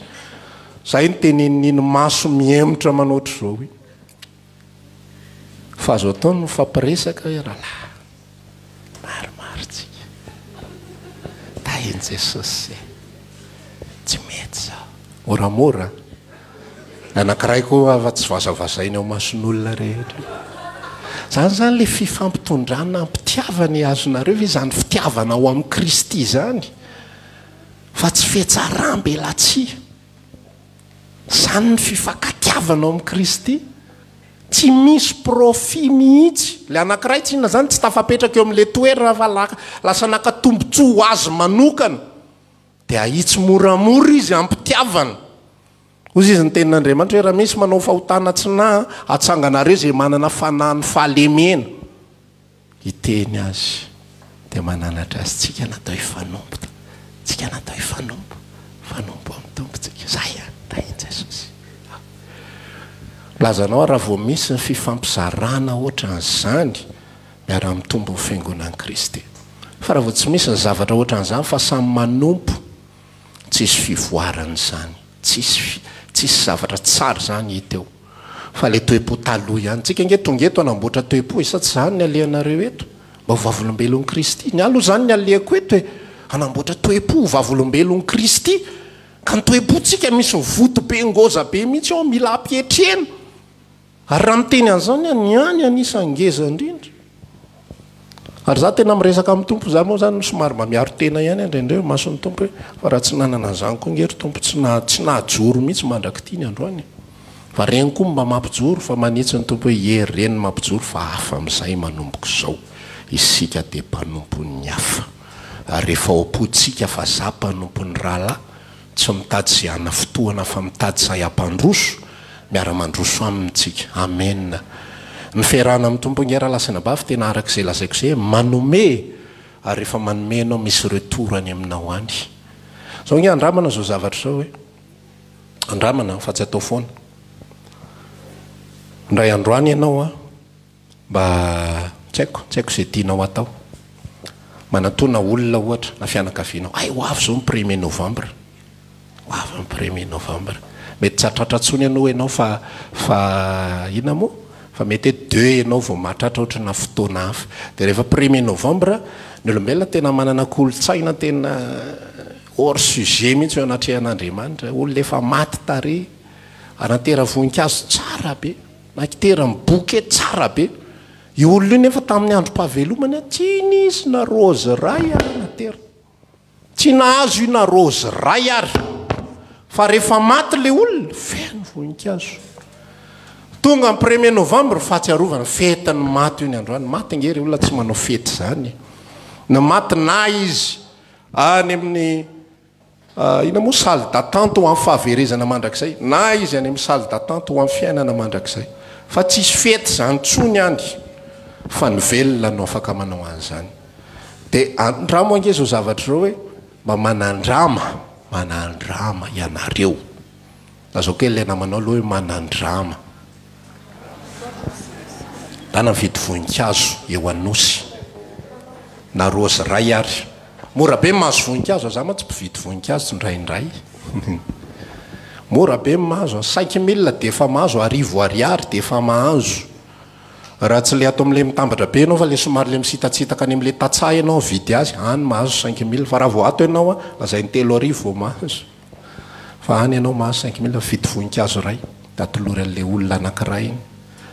Izay no tenenin'iny maso mihemotra manao ohatr'izao iny. Fa azo atao ny mifampiresaka hoe rahalahy, maromaro tsika. Tahin'i Jesosy e. Tsy mety izao. Moramora. Ny anankiray koa afa tsy vazavazaina eo mason'olona rehetra. Izany izany ilay fifampitondrana am-pitiavana e, azonareo ve izany fitiavana ao amin'i Kristy izany? Fa tsy fihatsaram-belatsihy. Izany ny fifankatiavana ao amin'i Kristy. Tsy misy profit mihitsy. Ilay anankiray tsinona izany tsy tafapetraka eo amin'ilay toerana fa lasa naka tombontsoa ho azy manokana. Dia ahitsy moramora izy am-pitiavana. Hoy izy ny tenin'Andriamanitra hoe raha misy manao fahotana tsy nahy, atsanganareo izay manana fanahin'ny fahalemena. Hiteny azy dia mananatra azy tsika natao hifanompo tsika natao hifanompo fanompo amin'ny Tompo tsika zay a tahin'i Jesosy a milaza anao aho raha vao misy ny fifampizarana ohatran'izany miara mitombo ny fiangonan'i Kristy fa raha vao tsy misy ny zavatra ohatran'izany fa samy manompo tsisy fivoarana izany Tsisy tsisy zavatra tsara izany hita eo. Fa ilay toe-po taloha ihany. Tsika ange tonga eto hanamboatra toe-po e, sa tsy izany ny alehanareo eto? Mba ho vavolombelon'i Kristy. Ny ahy aloha izany ny alehako eto e, hanamboatra toe-po ho vavolombelon'i Kristy. Ka ny toe-pontsika misy voto be ngôza be mihitsy ao mila ampietrena. Ary raha miteny an'izany aho, ny ahy ny anisan'ny ngeza indrindra. Ary za tena miresaka amin'ny Tompo, za moa zany somary mba miaro tena ihany indraindray eo imason'ny Tompo hoe fa raha tsy nanana an'izany koa nge ry Tompo tsy na tsy nahajoro mihitsy mandrak'ity ny androany e. Fa reny koa mba mampijoro fa manitsy ny Tompo hoe ie reny mampijoro fa hafa amin'izay manomboka izao. Isika dia mpanompon'ny hafa. Ary rehefa ao am-pontsika fa za mpanompon'ny rahalahy, Tsy mitady izay hanafotohana fa mitady izay hampandroso, miara-mandroso aminy tsika. Amen. Ny fiarahana amin'ny Tompo ange rahalahy sy anabavy tena araka izay lazaiko izay e, manome ary rehefa manome ianao misy retour any aminao any. Zao ange andramana izao zavatra izao e. Andramana fa tsy atao foana. Indray androany ianao an. Mba tsy haiko, tsy haiko izay tianao hatao. Manatona olona ohatra, na fianakavianao. Hay ho avy izao ny premier novembre. Ho avy ny premier novembre. Mety tsy hahatratra intsony aloha ianao fa, fa inona moa? Fa mety hoe deux ianao vao mahatratra ohatra na fotoana hafa. Dia rehefa premier novembre, ny olombelona tena manana kolontsaina tena hors sujet mihitsy eo anatrehan'Andriamanitra. Olona efa maty tarehy, anatera voninkazo tsara be. Nakitera ny bouquet tsara be. Io olona io nefa tamin'ny androm-pahavelomany tsy nisy na rose iray ary naterina. Tsy nahazo io na rose iray ary. Fa rehefa maty ilay olona, feno voninkazo. Tonga ny premier novembre, fahatsiarovana, fetin'ny maty io ny androany. Maty ange ry olona tsy manao fety izany. Na maty na izy any amin'ny Inona moa salle d'attente ho amin'ny fahaverezana mandrakizay? Na izy any amin'ny salle d'attente ho amin'ny fiainana mandrakizay. Fa tsisy fety izany intsony any fa ny velona no afaka manao an'izany. Dia andramo ange izao zavatra izao hoe mba manandrama, manandrama ianareo. Lazao kely ilay namanao aloha hoe manandrama. Ndana mividy voninkazo eo Anosy. Na rose iray ary. Mora be ny mahazo voninkazo, za mantsy mpividy voninkazo tsindraindray. Mora be ny mahazo, cinq mille dia efa mahazo, arivo ariary dia efa mahazo. Raha tsy le ato amin'le mitambatra be ianao fa le somary le misitatsitaka any amin'le tantsaha ianao mividy azy, any mahazo 5000. Fa raha vao ato ianao an, lazainy 3000 vao mahazo. Fa any ianao mahazo 5000 mividy voninkazo iray, dia atolory an'le olona anankiray iny.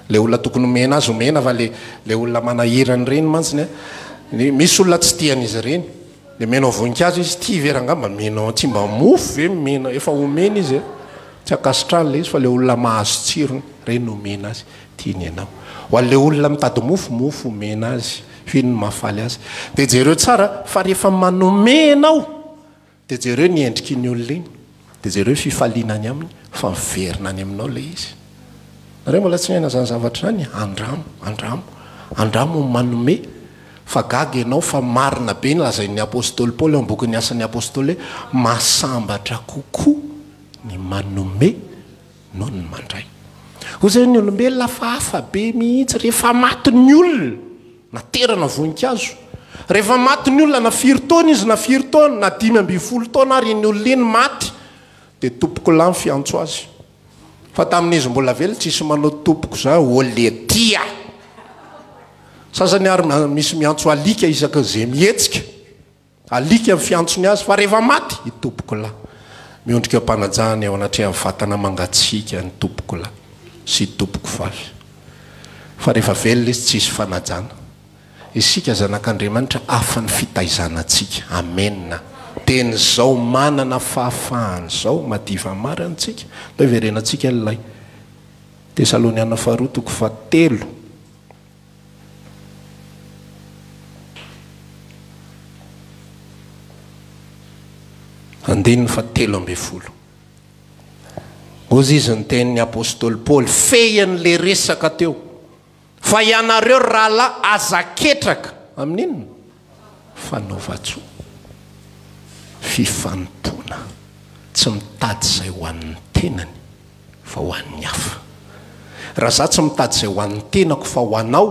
Le olona tokony omena azy omena fa le le olona manahirana ireny mantsiny a, ny misy olona tsy tia an'izy ireny, de omenao voninkazo izy tia ve rangaha mba omenao tsy mba mofo ve omena efa omena izy a, tsy ankasitrahany le izy fa le olona mahazo tsirony ireny no omena azy, tiany ianao. Ho an'le olona mitady mofo, mofo omena azy, fa iny no mahafaly azy. De jereo tsara fa rehefa manome ianao Dia jereo ny endrik'iny olona iny, dia jereo ny fifaliana any aminy fa miverina any aminao ilay izy. Nareo mbola tsy niaina izany zavatra izany? Andramo, andramo, andramo ny manome fa gaga ianao fa marina be ny lazain'ny apostoly Paoly ao amin'ny bokin'ny Asan'ny Apostoly hoe mahasambatra kokoa ny manome noho ny mandray. Hoy izay ny olombelona hafahafa be mihitsy rehefa maty ny olona, naterana voninkazo. Rehefa maty ny olona na firy taona izy na firy taona, na 15 taona ary iny olona iny maty, dia tompokolahy ny fiantso azy. Fa tamin'izy mbola velona tsisy manao tompoko izany, oletia. Sasany ary misy miantso alika isaky ny izay mihetsika. Alika ny fiantsony azy fa rehefa maty i tompokolahy. Miondrika am-panajana eo anatrehan'ny vatana mangatsiaka ny tompokolahy sy tompokovavy. Fa rehefa velona izy tsisy fanajana. Isika zanak'Andriamanitra hafa ny fitaizana antsika. Amena. Teny izao manana fahafahana izao madiva marina tsika. Ndao hiverenantsika ilay Tesaloniana faharoa toko fahatelo. Andininy fahatelo ambin'ny folo. Hozy izy ny tenin'ny apostoly Paoly, fehin'ilay resaka teo. Fa ianareo ry rahalahy, aza ketraka. Amin'inona? Fanaovan-tsoa. Fifanompoana. Tsy mitady izay ho an'ny tenany. fa ho an'ny hafa. Raha za tsy mitady izay ho an'ny tenako fa ho anao,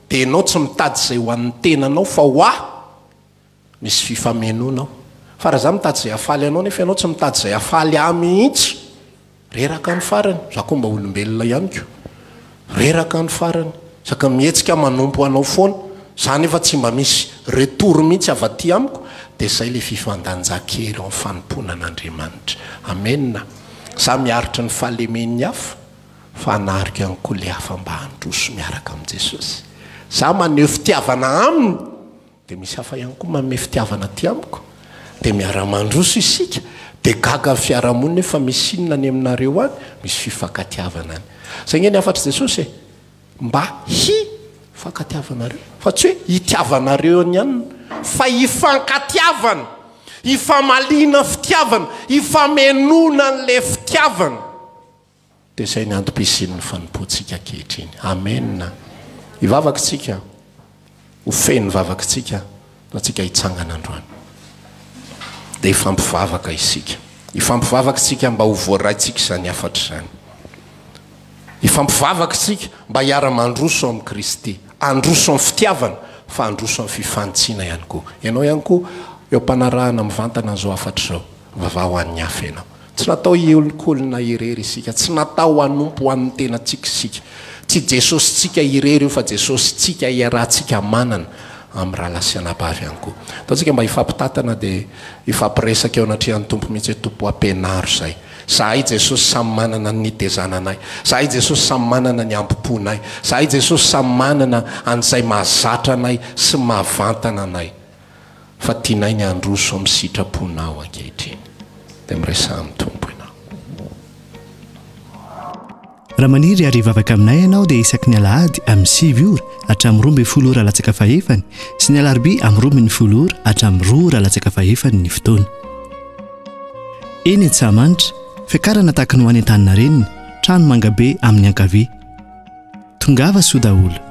dia ianao tsy mitady izay ho an'ny tenanao fa ho ahy, misy fifamenoana ao. Fa raha za mitady izay hahafaly anao nefa ianao tsy mitady izay hahafaly ahy mihitsy, reraka ny farany, za koa mba olombelona ihany ko, reraka ny farany, saka mihetsika manompo anao foana. Za nefa tsy mba misy retour mihitsy avy aty amiko, dia zay le fifandanjan-kery ao amin'ny fanompoana an'Andriamanitra. Amen. Za miaritra ny fahalemen'ny hafa fa hanariko ihany koa le hafa mba handroso miaraka amin'i Jesosy. Za maneho fitiavana aminy dia misy hafa ihany koa manome fitiavana aty amiko. Dia miara-mandroso isika. Dia gaga ny fiarahamonina hoe fa misy inona any aminareo any? Misy fifankatiavana any. Zay nge ny hafatr'i Jesosy e. Mba hi fankatiavanareo fa tsy hoe hitiavanareo ny anona fa hifankatiavana, hifamaliana fitiavana, hifamenoana an'ilay fitiavana. Dia izay ny antom-pisian'ny fanompoantsika ankehitriny. Amena. Hivavaka isika, ho feno vavaka isika, fa tsika hitsangana androany. Dia hifampivavaka isika. Hifampivavaka isika mba ho voaraintsika izany hafatra izany. Hifampivavaka isika mba hiara-mandroso amin'i Kristy. Handroso amin'ny fitiavana, fa handroso amin'ny fifanitsiana ihany koa. Ianao ihany koa, eo am-panarahana mivantana an'izao hafatra izao, vavaha ho an'ny hafa ianao. Tsy natao hiolonkolona irery isika, tsy natao hanompo ho an'ny tenantsika isika. Tsy Jesosintsika irery io fa Jesosintsika iarahantsika manana amin'ny rahalahy sy anabavy ihany koa. Ataontsika mba hifampitantana dia hifampiresaka eo anatrehan'ny Tompo mihitsy hoe Tompo ampianaro izay. Zahay Jesosy samy manana ny nitezana anay. Zahay Jesosy samy manana ny hambom-ponay. Zahay Jesosy samy manana an'izay mahazatra anay sy mahavantana anay. Fa tianay ny handroso amin'ny sitraponao ankehitriny. Dia miresaha amin'ny Tompo ianao. Raha maniry ary hivavaka aminay ianao dia isaky ny alahady amin'ny 9 ora hatramin'ny 12 ora latsaka fahefany sy ny alarobia amin'ny 12 ora hatramin'ny 2 ora latsaka fahefany ny fotoana. Eny Antsahamanitra, fiakarana tahaka ny ho any Antaninarenina, trano mangabe amin'ny ankavia. Tongava soa daholo.